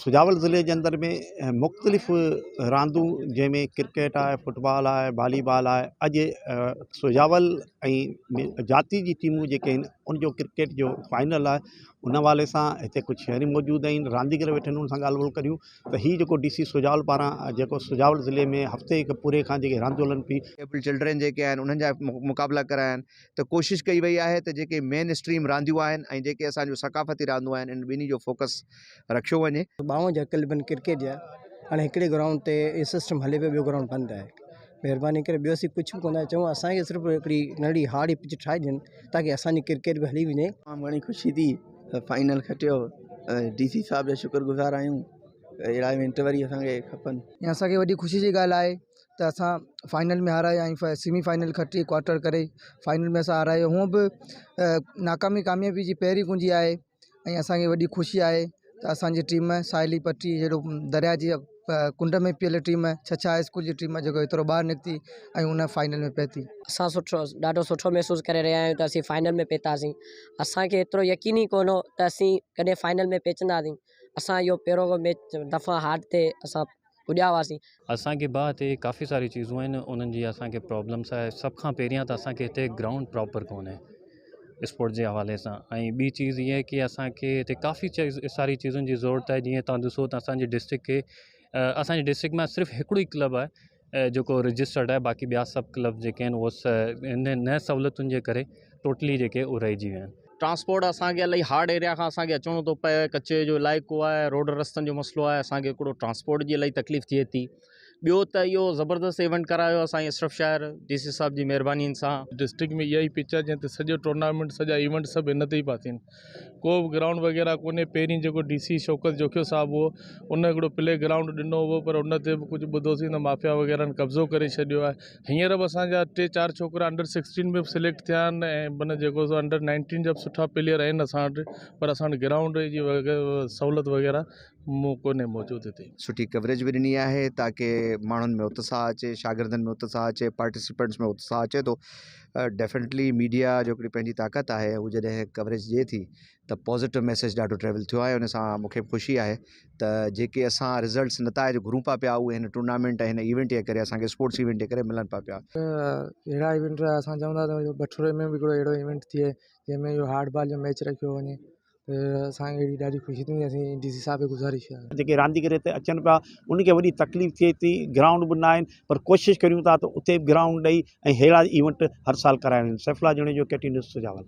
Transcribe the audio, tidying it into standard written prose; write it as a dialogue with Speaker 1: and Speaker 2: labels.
Speaker 1: سجاول ضلعي جي اندر ۾ مختلف راندون جنهن ۾ ڪرڪيٽ آهي فٽبال آهي والي بال آهي اڄ سجاول ۽ جاتي جي ٽيمون جيڪي آهن ان جو ڪرڪيٽ جو فائنل آهي ان حوالي سان هتي ڪجهه شهري موجود آهن رانديگر ويٺا آهن انهن سان ڳالهه ٻولهه ڪريون ته هي جيڪو ڊي سي سجاول پاران جيڪو سجاول ضلعي ۾ هفتي هڪ پوري کان جيڪي رانديون هلن پئي
Speaker 2: ايبل چلڊرين جيڪي آهن انهن جا مقابلا ڪرايا آهن ته ڪوشش ڪئي وئي آهي ته جيڪي مين اسٽريم رانديون آهن ۽ جيڪي اسان جون ثقافتي راندون آهن انهن ٻنهي جو فوڪس رکيو وڃي.
Speaker 3: 52 ڪلبن ڪرڪيٽ جا هاڻي هڪڙي گرائونڊ تي اهو سسٽم هلي پيو ٻيو گرائونڊ بند آهي مهرباني ڪري ٻيو اسين ڪجهه به ڪونه ٿا چئون اسانکي صرف هڪڙي ننڍڙي هارڊ پچ ٺاهي ڏين تاڪي اسانجي ڪرڪيٽ به هلي وڃي.
Speaker 4: تمام گهڻي خوشي ٿي ته فائنل کٽيو ۽ ڊي سي صاحب جا شڪر گذار آهيون ته اهڙا ايونٽ وري اسانکي کپن.
Speaker 5: ۽ اسان کي وڏي خوشي جي ڳالهه آهي ته اسان فائنل ۾ هارايو ۽ سيمي فائنل کٽي ڪوارٽر ڪري فائنل ۾ اسان هارايو هونء به ناڪامي ڪاميابي جي پهرين ڪنجي آهي ۽ اسان کي وڏي خوشي آهي ته اسان جي ٽيم ساحلي پٽي جهڙو دريا جي ڪنڊ ۾ پيل ٽيم ڇڇا هاء اسڪول جي ٽيم جيڪو ايترو ٻاهر نڪتي ۽ ان فائنل ۾ پهتي.
Speaker 6: اسان سٺو ڏاڍو سٺو محسوس ڪري رهيا آهيون ته اسين فائنل ۾ پهتاسين اسان کي ايترو يقين ئي ڪونه هو ته اسين ڪڏهن فائنل ۾ پهچنداسين اسان اهو پهريون ميچ دفعا هارڊ تي اسان پڄيا هئاسين.
Speaker 7: اسان کي با هتي ڪافي ساري چيزون آهن انهن جي اسان کي پرابلمس آهي سڀ کان پهريان ته اسان کي هتي گرائونڊ پراپر ڪونهي اسپورٽ جي حوالي سان ۽ ٻي چيز هيءَ آهي ڪي اسان کي هتي ڪافي چيز ساري چيزن جي ضرورت آهي جيئن توهان ڏسو ته اسان جي ڊسٽرڪٽ کي اسان جي ڊسٽرڪٽ مان صرف هڪڙو ئي ڪلب آهي جيڪو رجسٽرڊ آهي باقي ٻيا سڀ ڪلب جيڪي آهن اهي نه سهولتن جي ڪري ٽوٽلي جيڪي اهي رهجي ويا آهن.
Speaker 8: ٽرانسپورٽ اسان کي الائي هارڊ ايريا کان اسان کي اچڻو ٿو پئي ڪچي جو علائقو آهي روڊ رستن جو مسئلو آهي اسان کي هڪڙو ٽرانسپورٽ جي الائي تڪليف ٿئي ٿي ٻيو ته اهو زبردست ايونٽ ڪرايو اسان جي اشرف شاعر ڊي سي صاحب جي مهرباني سان.
Speaker 9: ڊسٽرڪٽ ۾ اها ئي پچ آهي جنهن تي سڄو ٽورنامينٽ سڄا ايونٽ سڀ هن تي ئي پيا ٿين ڪو به گرائونڊ وغيره ڪونهي پهرين جيڪو ڊي سي شوڪت جوکيو صاحب هو ان هڪڙو پلي گرائونڊ ڏنو هو پر ان تي به ڪجهه ٻڌوسين ته مافيا وغيره قبضو ڪري ڇڏيو آهي هينئر به اسان جا ٽي چار ڇوڪرا انڊر سڪسٽين ۾ به سليڪٽ ٿيا آهن ۽ معنيٰ جيڪو سو انڊر نائنٽين جا به سٺا پليئر آهن اسان وٽ پر اسان وٽ گرائونڊ جي سهولت وغيره ڪونهي موجود هتي.
Speaker 2: سٺي ڪوريج به ڏني آهي تاڪي ماڻهن ۾ اتساهه اچي شاگردن ۾ اتساهه اچي پارٽيسپينٽس ۾ اتساهه اچي ٿو ڊيفنيٽلي ميڊيا جو هڪڙي پنهنجي طاقت آهي هو جڏهن ڪوريج ڏئي ٿي ته پازيٽو ميسيج ڏاڍو ٽريول ٿيو آهي ان سان مون کي به خوشي آهي ته جيڪي اسان رزلٽس نتائج گهرون پيا پيا اهي هن ٽورنامينٽ ۽ هن ايونٽ جي ڪري اسان کي اسپورٽس ايونٽ جي ڪري ملن پيا پيا.
Speaker 5: اهڙا ايونٽ اسان چئون ٿا ته بٺوري ۾ به هڪڙو اهڙو ايونٽ ٿئي جنهن ۾ اهو هارڊ بال جو ميچ رکيو وڃي ته اسان کي اهڙي ڏاڍي خوشي ٿيندي اسين ڊي سي صاحب کي گذارش آهي.
Speaker 1: جيڪي رانديگر هتي اچن پيا انهن کي وڏي تڪليف ٿئي ٿي گرائونڊ به نه آهن پر ڪوشش ڪريون ٿا ته اتي به گرائونڊ ڏئي ۽ ههڙا ايونٽ هر سال ڪرايا وڃن Saifullah Junejo K T news Sujawal.